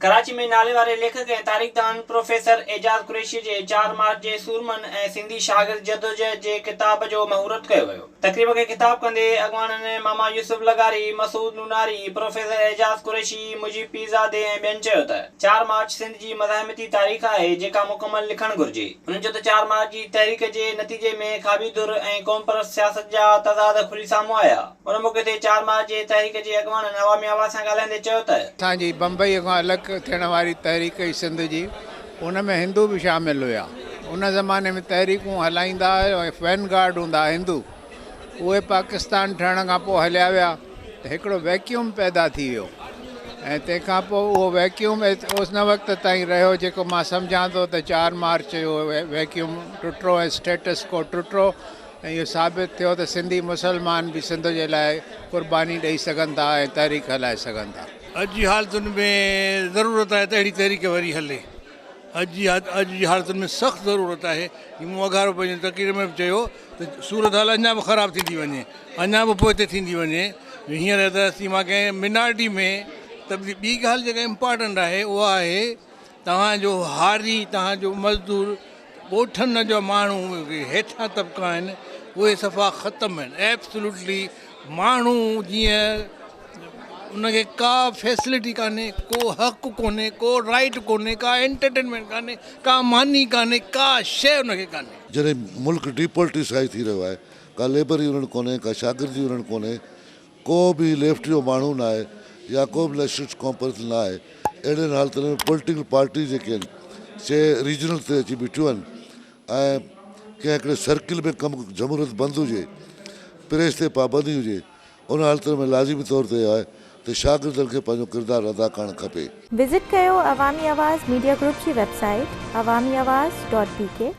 ڪراچي ۾ ناليواري ليکڪ ۽ تاريخدان پروفيسر اعجاز قريشي جي چار مارچ جي سورمن ۽ سنڌي شاگرد جدوجهد جي ڪتاب جو مهورت ڪيو ويو. تقريب کي خطاب ڪندي اڳواڻن ماما يوسف لغاري، مسعود نوناري، پروفيسر اعجاز قريشي، مجيب پيرزادي ۽ ٻين چيو ته چار مارچ سنڌ جي مزاحمتي تاريخ آهي جيڪا مڪمل لکڻ گهرجي. هنن چيو ته چار مارچ جي تحريڪ جي نتيجي ۾ کاٻي ڌر ۽ قومپرست سياست جا تضاد کلي سامهون آيا. ان موقعي تي چار مارچ جي تحريڪ جي اڳواڻن عوامي آواز سان ڳالهائيندي چيو ته. اسان جي بمبئيء کان الڳ ٿيڻ واري تحريڪ هئي سنڌ جي، ان ۾ هندو به شامل هيا. ان زماني ۾ تحريڪون هلائيندا ۽ وين گارڊ هوندا ها هندو. اهي پاڪستان ٺهڻ کان پوء هليا ويا ته هڪڙو ويڪيوم پيدا ٿي ويو ۽ تنهن کان پوء اهو ويڪيوم ان وقت تائين رهيو جيڪو مان سمجهان ٿو ته چار مارچ جو ويڪيوم ٽٽو ۽ اسٽيٽس ڪو ٽٽو. ۽ اهو ثابت ٿيو ته سنڌي مسلمان به سنڌ جي لاء قرباني ڏئي سگهن ٿا ۽ تحريڪ هلائي سگهن ٿا. اڄ جي حالتن ۾ ضرورت آهي ته اهڙي تحريڪ وري هلي. اڄ جي اڄ جي حالتن ۾ سخت ضرورت آهي. جيئن مون اگهارو پنهنجي تقرير ۾ به چيو ته صورتحال اڃا به خراب ٿيندي وڃي، اڃا به پوئتي ٿيندي وڃي. جو هينئر ته اسين مان ڪنهن مينارٽي ۾ تبديل ٻي ڳالهه جيڪا امپارٽنٽ آهي اها آهي توهان جو هاري، توهان جو مزدور، ڳوٺن جا ماڻهو هيٺيان طبقا آهن اهي صفا ختم آهن ايبسلوٽلي ماڻهو جيئن ان کي ڪا فيسلٽي ڪانهي ڪو حق ڪونهي ڪو رائيٽ ڪونهي ڪا انٽرٽينمينٽ ڪانهي ڪا ماني ڪانهي ڪا شيء ان کي ڪانهي. جڏهن ملڪ ڊي پولٽيسائز ٿي رهيو آهي ڪا ليبر يونين ڪونهي ڪا شاگرد يونين ڪونهي ڪو به ليفٽ جو ماڻهو نه آهي يا ڪو به نيشنلسٽ قومپرست نه آهي اهڙين حالتن ۾ پوليٽيڪل پارٽيز جيڪي آهن سي ريجنل تي اچي بيٺيون آهن ۽ ڪنهن هڪڙي سرڪل ۾ ڪم جمهوريت بند هجي پريس تي پابندي هجي ان حالتن ۾ لازمي طور تي اهو آهي ته شاگردن کي پنهنجو ڪردار ادا ڪرڻ کپي. وزٽ ڪيو عوامي آواز ميڊيا گروپ جي website Awami Awaz dot P K.